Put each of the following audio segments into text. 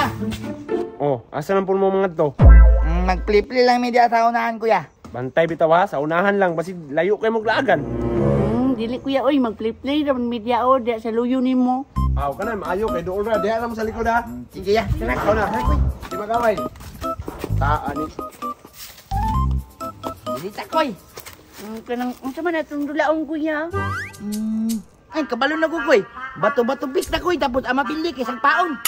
kuya. Oh, asa lang po mo mga to? Magpli-pli lang media sa unahan, kuya. Bantay bitaw ha, sa unahan lang basig layo kay moglaagan. Dili kuya oy, magplay-play ra man media o diya sa luyo nimo. Aw kana maayo kay dool ra diha ra mo sa likod ha. Sige ya. Tara na. Di magaway. Taa ni. Dili ta, koy. Kanang unsa man atong dulaon kuya? Ay, kabalo na ko, koy. Bato-bato bis na, koy. Tapos ama pili kay sagpaon.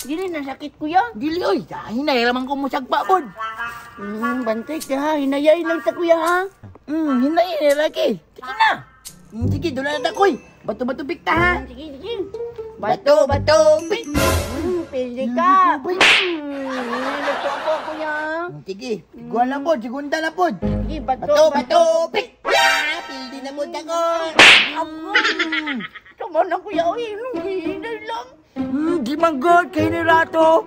Dili na sakit kuya. Dili, oy. Hinay raman ko mo sagpa, bod. Bantay ka ha. Hinayay lang ta kuya ha. Hinay, laki. Sige na. Sige, doon na ta, koy. Bato-bato bik ta, ha. Sige, sige. Bato-bato bik. Pili ka. Luto ko kuya. Sige, igual na pod, segunda na pod. Sige, bato, bato, bik. Ah, pildi na pod ako. Tama na kuya, oy. Hinay lang. Di man god, kay ni Rato.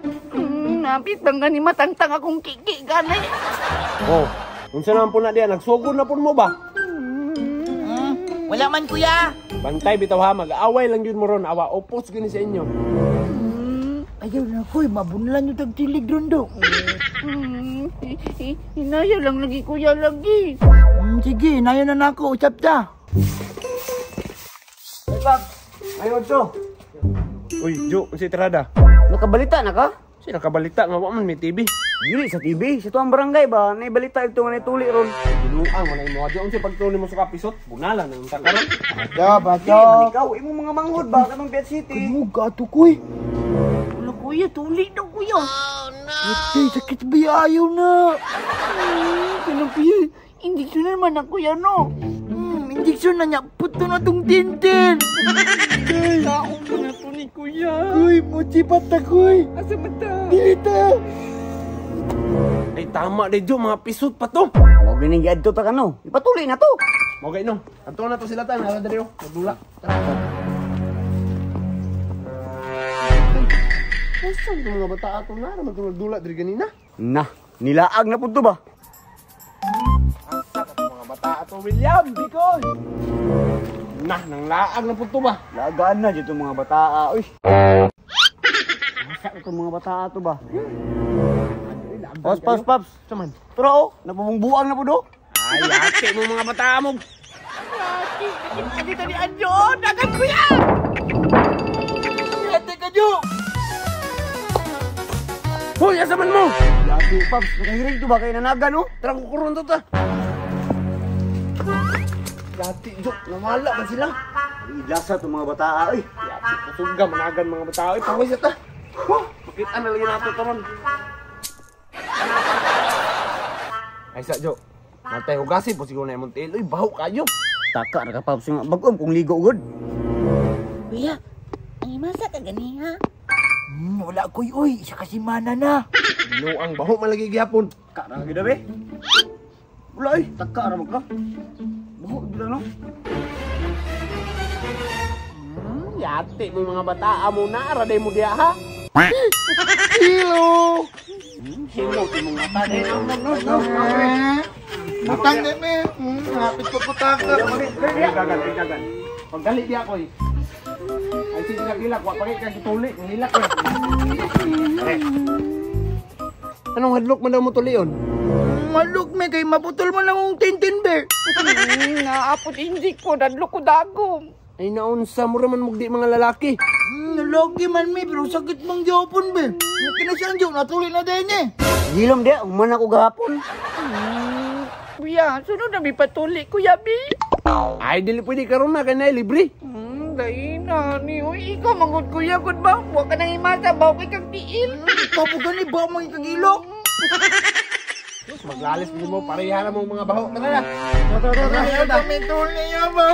Napit bang gani matangtang akong kiki gani. Oh, unsa naman po na diya? Nagsugod na po mo ba? Wala man kuya. Bantay bitaw ha, mag-away lang yun mo ron. Awa, opos gani sa inyo. Ayaw na koy, mabunlan yung tagtilig ron do. Hinaya lang lagi kuya lagi. Sige, hinayo na nako, usap ta. Ayaw to. Uy, Jo, si Trada. Nakabalita na ka? Si nakabalita nga wa man may TV. Dili sa TV, sa tuang barangay ba? Naibalita ito nga naituli ron. Ginuang man ay mo. Di unsa pagtuli mo sa kapisot, bunalan nang ta karon. Bato, bato. Di man ikaw, imong mga manghod ba katong Piat City? Kumuga ato koy. Wala kuya, tuli daw kuya. Oh no. Ate, sakit ba ayaw na? Kano kuya, injection na naman na kuya no. Injection na niya, puto na tong tintin. Kaon ko na to ni kuya. Kuy, mochipat ta kuy. Asa man ta? Dili ta. Ay tama de Jo, mga pisot pa to. Mo gining giadto ta kano. Ipatuli na to. Mo gay no. Adto na to sila tayo, nara diri oh. Magdula. Tara. Asa ang mga bata ato na ra magdula diri ganina? Na, nilaag na pud to ba? Asa ka mga bata ato William, Bicol. Nah, nang laag na pud to ba? Lagaan na dito mga bata, uy. Asa ka mga bata ato ba? Paps, paps, paps. Saman. Tara oh, napabungbuang na pud oh. Ay, ate mo mga bata mo. Ate, nakita dito ni Anjo. Dagan kuya. Ate ka Jo. Hoy, asa man mo? Yati, paps, nakahirig to ba kay nanagan oh? Tara kukuron to ta. Yati, Jo, nawala man sila. Ilasa to mga bata, oy. Yati, kusuga managan mga bata, oy. Pawis ta. Huh, makita na lagi nato karon. Ay sa Jo. Matay hugasi po siguro na imong tiil. Uy, baho kayo. Taka ra ka paps nga bag-om kung ligo gud. Kuya, ang imasa ka gani ha? Wala koy oy, isa ka semana na. Ginuang baho man lagi gihapon. Taka ra gid be. Wala oy, taka ra magka. Baho gid no. Yati mo mga bata mo na ra day mo diha ha. Hello. Hello ti mga bata day no no no. Butang na me. Hapit pa putaka. Dagan, dagan. Pagdali diha koy. Ay sige hilak, wa pa kay kag tuli, hilak eh. Anong hadlok man daw mo tulion? Maluk me kay maputol mo lang ang tintin be. Naapot hindi ko, dadlok ko dagom. Ay naunsa mo raman mugdi mga lalaki. Lalaki man me pero sakit mang gyapon be. Kinasang jo natuli na din eh. Gilom dia, human ako gahapon. Kuya, sunod na mi patuli kuya bi. Ay dili pwede karon na kay nay libre. Dai na ni uy, ikaw mangod kuya gud ba? Wa ka nang imasa ba kay kag tiil. Ikaw po gani ba mo ikagilok? Maglalis mo pareha na mong mga baho. Tara na. Tara, tara, tara. Tara, tara.